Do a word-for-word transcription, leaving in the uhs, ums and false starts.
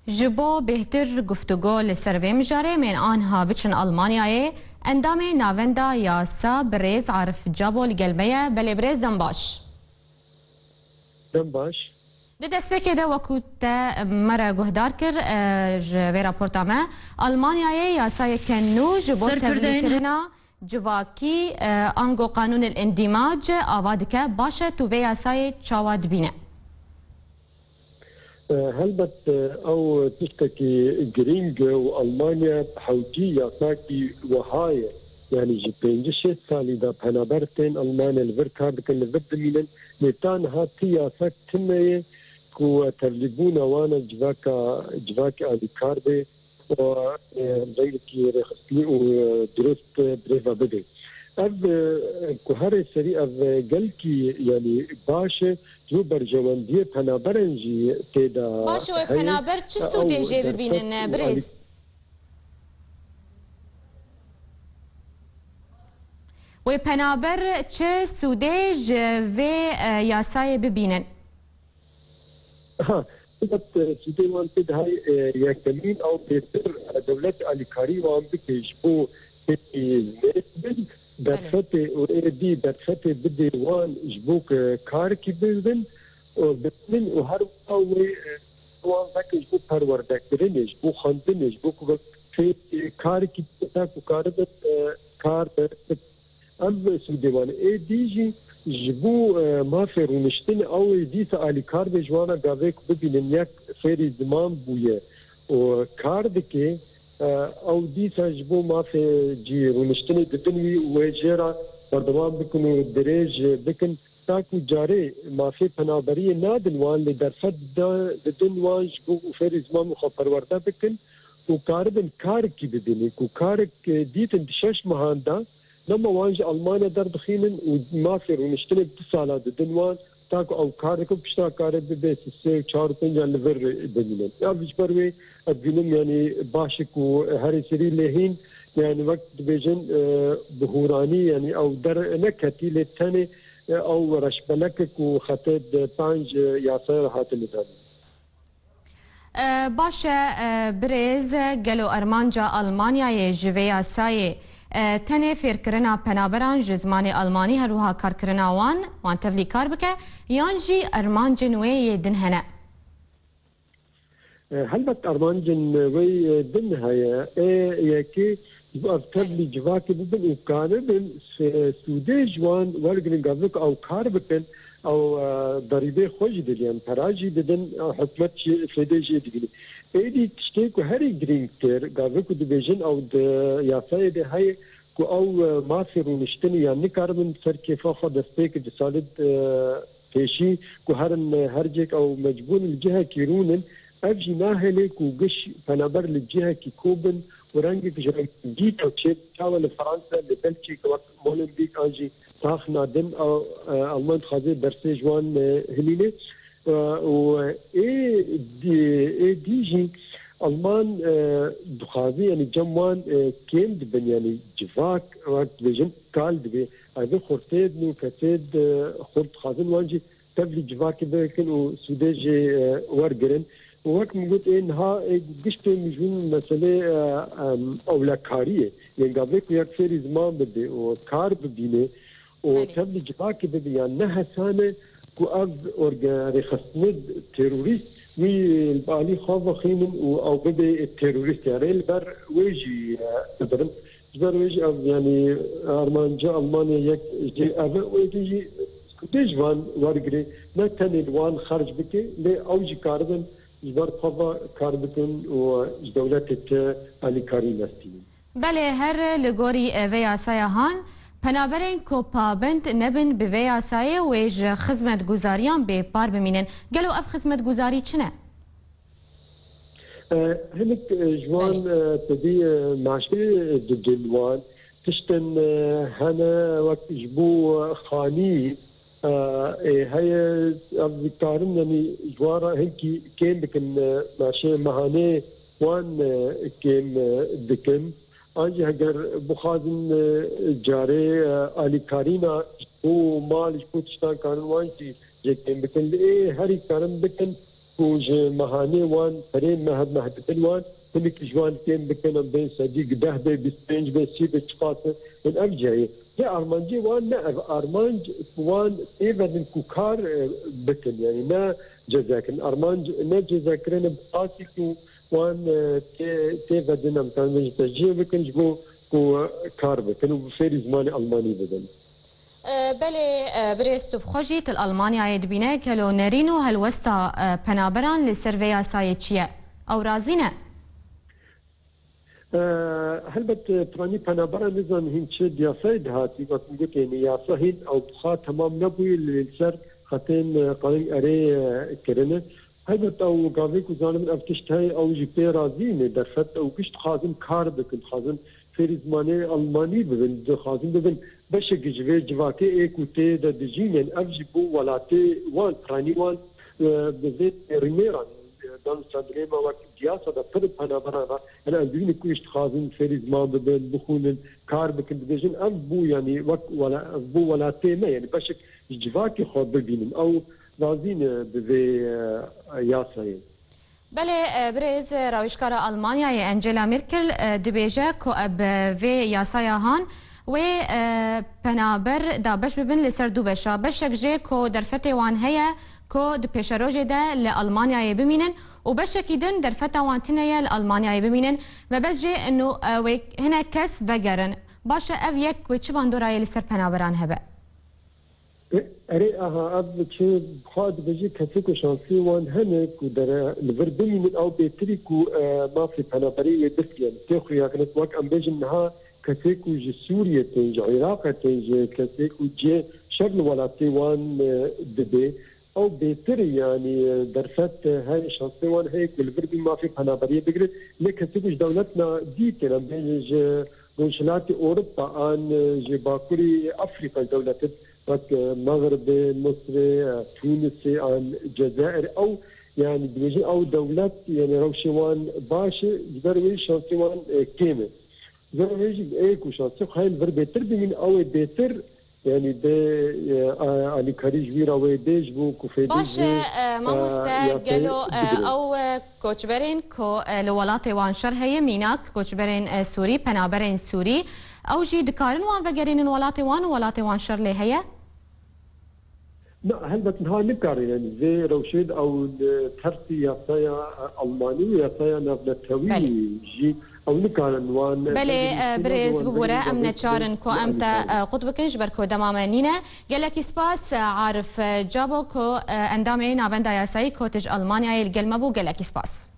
Ji bo bêhtir guftûgo li ser vê mijarê, em ê anha biçin Almanyayê. Endamê Navenda Yasa birêz Arif Cabo li gel me ye. Belê birêz, dem baş. Dem baş. Di destpêkê de wekû te me re guhdar kir, e, ji vê raporta me, Almanyayê yasayeke nû ji bo Serkirdeyên tevlîkirina civakî, e, ango qanûnil îndîmac ava dike. Baş e, tu vê yasayê çawa dibîne? E, helbet, e, ew tiştekî girîng e û Almanya hewcî yasakî wiha ye. Yanî ji pêncî şêst salî de penaber tên Almanya li vir kar dikin, li vir dimînin. Lê ta niha ti yasak tune ye ku tevlîbûna wan e civaka, civakê alîkar be û, e, rengekî rêxistinî û, e, dirust, e, bi rêve bibe. Ev, e, ku herê serî ev, e, gelkî, yanî baş e, ji bo berjewendiyê penaberan jî tê de Baş e, wê heye. Penaber çi E, ew sûdê jê derfet bibînin, e, û birêz? alî- Wê penaber çi sûdê ji vê, e, yasayê bibînin? Ha, elbet, e, sûdê wan tê de hay, e, yekemîn ew bêtir, e, dewlet alîkarî wan bike ji bo têkî zimê bin, Belê. derfetê û êdî derfetê bidê wan ji bo ku karekî bibin û bibînin û her wiha wê, e, wan veke ji bo perwerdekirinê, ji bo xwendinê, ji bo ku vek fê-, karekî bidin, ta ku karibin, e, kar, e, Ev sûdê wan e. Êdî jî ji bo, e, mafê rûniştinê ew ê dîsa alîkar be ji wana gavê ku bibînin yek fêrî ziman bûye û kar dike, e, ew dîsa ji bo mafê cî rûniştinê didin wî û wê jê re berdewam bikin û dirêj bikin. Ta ku carê mafê penaberiyê nadin wan, lê derfet de didin wan ji bo û fêrî ziman û xwe perwerde bikin û karibin karekî bibînin, ku karek, e, dîtin di şeş mehan de, Dema wan ji Almanya derdixînin û mafê rûniştinê bi du sala didin wan, ta ku ew kar dikin, pişta karê bibe sê û çar û pênc yan li vir bimînin. Ya ji ber wê ez dibînim, yanî baş e ku herê serî lê hîn, yanî wek dibêjin, e, bi hûranî, yanî ew derneketî, lê tenê, e, ew reşbelek e ku xetê di pênc, e, yasaya re hatine danîn. E, baş e, e, birêz, gelo armanca Almanyayê ji vê yasayê, e, tenê fêrkirina penaberan ji zimanê almanî, her wiha karkirina wan, wan tevlîkar bike, yan jî armancên wê yê din hene? E, helbet armancên wê yê din heye. Ê yekê ji bo ev tevlî civakê bibin û karibin, e, sûdê ji wan wergirin, gavê ku ew kar bikin, ew, e, derîbê xwe jî didin, pera jî didin, e, hikûmet jî fêdê jê dibîne. Êdî tiştê ku herî girîngtir, gavê ku dibêjin ew di yasayê de heye ku ew, e, mafê rûniştinê yan nikaribin ser kêfa xwe destpêkê di salê, e, pêşî ku herin, e, her cihek ew mecbûr in li cihekî rûnin, ev jî nahêle ku giş penaber li cihekî kobin û rengek ji rengî dît ew çê çawa li Fransa, li Belçîka wek Molenbeek an jî taxna din, a, e, Alman dixwaze bersê ji wan, e, hilîne. E, û ê dî, ê dî jî Alman, e, dixwaze, yanî cem wan, e, kêm dibin, yanî civak, wek dibêjin, kal dibe. Ev xurtê din û kesê di xurt dixwazin wan jî tevlî civakê bikin û sûdê jê, e, wergirin. Û wek min got, ê niha, ê giştê mijûl meselê, e, em, ewlekariyê. Yên gavê ku yek fêrî ziman bibe û kar bibîne û Belê. tevlî civakê bibe, yan ne hesan e ku ev orge-, rêxistinê terorîst wî li alî xwe vexînin û ew bibe terorîst. Yanî li ber wê jî, e, dibirin. Ji ber wê jî ev, yanî, armanca Almanya yek jê ev e, wê dî jî sûdê ji van wergirê, ne tenê li wan xerc bike, lê ew jî karibin ji ber xwe ve kar bikin û ji dewletê te alîkarî nestînin. Belê, her li gorî, e, vê yasaya han, penaberên ku pabend nebin bi vê yasayê wê ji xizmetguzariyan bê par bimînin. Gelo ev xizmetguzarî çi ne? E, hinek, e, ji wan, Belê. e, tevî, e, meşê didin wan. Tiştin, e, hene wek ji bo, e, xanî, e, ê heye, ev dikarin, yanî ji wan re hinkî kêm bikin, e, meşê mehanê wan, e, kêm, e, dikin. An jî heger bixwazin, e, carê, e, alîkarîna ji bo mal, ji bo tiştan karin wan jî jê kêm bikin. Lê ê herî karin bikin, ku ji mehanê wan, perê meh-, meh didin wan, hinek ji wan kêm bikin, em bên sedî deh be, bîst pênc be, sî be, çiqas e. Hûn ev cihê. Lê armancê wan ne ev. Armanc ku wan tê vedin ku kar, e, bikin. Yani ne ceza kirin. Armanc ne ceza kirin, bi qasî ku wan, e, tê, tê vedin, em karin ji te cihê bikin, ji bo ku, e, kar bikin û bi fêrî zimanê Almanî bibin. E, belê, e, birêz, tu bi xwe jî tu li Almanyayê dibîne, gelo nerîn û helwesta, e, penaberan li ser vê yasayê çi ye? Ew razî ne? E, helbet, e, piranî penabera nizan hîn çi di yasayê dihatî, wek min got, yani yasa hîn ew bi xwe temam nebûye, li ser xetên, e, qanûn erê, e, kirine. Helbet ew gavê ku zanibin ev tişt heye, ew jî pê razî ne, derfet ew giş dixwazin kar bikin, dixwazin fêrî zimanê Almanî bibin, dixwazin bibin beşek ji vê civakê ê ku tê de dijîn, yani ev jî bo welatê wan, piranî wan, e, bi vê rînêran, e, dan li ser dilê me wek diyasa de pir penaberan re, yani em dibînin ku jî dixwazin fêrî ziman bibin, bixwînin, kar bikin, dibêjin ev bû, yani wek wela-, ev bû welatê me, yani beşek ji civakê xwe bibînin. Ew razî ne bi vê, e, yasayê. Belê, e, birêz, e, rawîjkara Almanyayê Angela Merkel, e, dibêje ku eb, e, vê yasaya han wê, e, penaber dabeş bibin li ser du beşa. Beşek jê ku derfetê wan heye ku di pêşerojê de li Almanyayê bimînin û beşekî din derfeta wan tune ye li Almanyayê bimînin. Mebest jê ino, e, wê hinek kes vegerin. Baş e, ev yek wê çi bandorayê li ser penaberan hebe? E, erê, aha, ev çi xwe dibêje, kesê ku şansê wan hene ku dere li vir bimînin, ew bêtirî ku, e, mafê penaberî wê bistiyen. Tê xuyakirin wek em bêjin niha kesê ku ji Sûriyê tên, ji Iraqê tên, ji kesê ku cihê şer li welatê wan, e, dibe, ew bêtir, yanî, e, derfet, e, heye, şansê wan heye ku li vir bî mafê penaberiyê bigrin. Lê kesê ku ji dewletna dî tên, em bêjin ji Rojhilatê Ewropa an, e, ji Bakurê Afrîka dewletin, wek, e, Mexribê, Misrê, e, Tûnisê an Cezayirê, ew, yanî dibêjin ew dewlet, yanî rewşê wan baş e, ji ber wê şansê wan, e, kêm e. Ji ber wê jî ê ku şansê xwe heye li vir bêtir bimîn, ew ê bêtir, yanî bê, e, a-, alîkarî ji wî re wê bê ji bo ku fêdî Baş e, ji, e, e, mamoste, yasayê gelo, e, bigire. Ew, e, koçberên ku, e, li welatê wan şer heye, mînak koçberên, e, Sûrî, penaberên Sûrî, ew jî dikarin wan vegerînin welatê wan û welatê wan şer lê heye? Na, helbet niha nikarin, yani vê rewşê de ew li tersî yasaya, e, Almanî û yasaya navnetewî Belê. Jî ew nikarin wan, e, Belê, e, birêz bibûre, em neçarin ku em te, e, qut bikin, ji ber ku dema me nîne. Gelekî spas, e, Arif, e, Cabo ku, e, endamê Navenda Yasayî Kotij Almanyayê li gel me bû. Gelekî spas.